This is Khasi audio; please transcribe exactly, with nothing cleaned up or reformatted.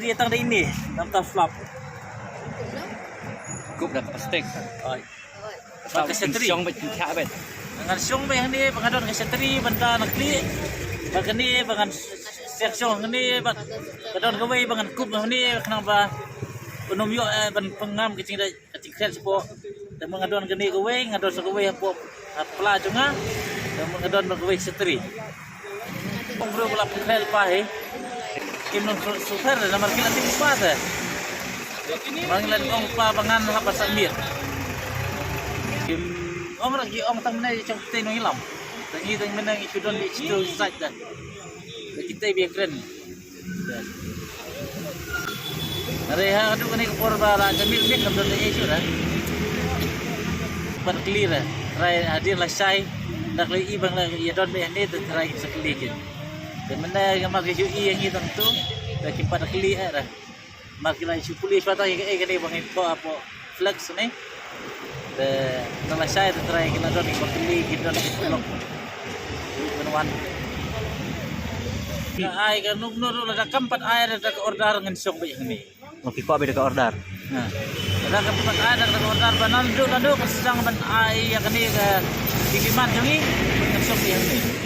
Ïa tang da ine, namar ta flap. Kup da ka plastik. Oi. Ba ka sentri. Shong bad pynthak bad. Ngan shong bad hangne, ba nga don ka sentri, ban ka na kli. Ba kane, ba ngan siak shong hangne, ba ka don kawei, ba ngan kup hangne, khnang ba un ym ïoh, eh, ban pynngam ka jingdait. Ka jingkren shapoh. Te ma nga don kane kawei, nga don sa kawei hapoh, ha pla jong nga. Te ma nga don ba kawei sentri. Ong bro, ba la pynkhel pa hi. Kim nong su-, super, namar ki la tip pa te. Namar ngi la ong pa ba ngan hap sa miet. Kim ong ra ki ong tang ne chong te nong ilam. Te ngi tang mene ngi shu don ni chitu sait te. Te kita bi kren. Are ha, haduh kane ka por ba la ka mil mil kam don ei shuh. Pat kli ra. Trai hadien lashai. Dak lei i bang la ïa don bad hangne te trai sa kli kin. Te mynne nga ma ka ïohi ïa ngi tang tu. Te kim pat kli eh ra. Ma ki la shu pule shuwa tang ïa kaei kane ba ngin thoh hapoh flex ne. Te na lashai te trai ki la don ki ba kli ki don ki blok. Ban wan. Ka ai ka nuk nur la da kam pat ai da ka order ngan shong bad hangne. Ngi kwah bad da ka order. Ha. Da kam pat ai da ka order ba naduh naduh ka sdang ban ai ïa kane ka demand jong ngi ngan shong bad hangne.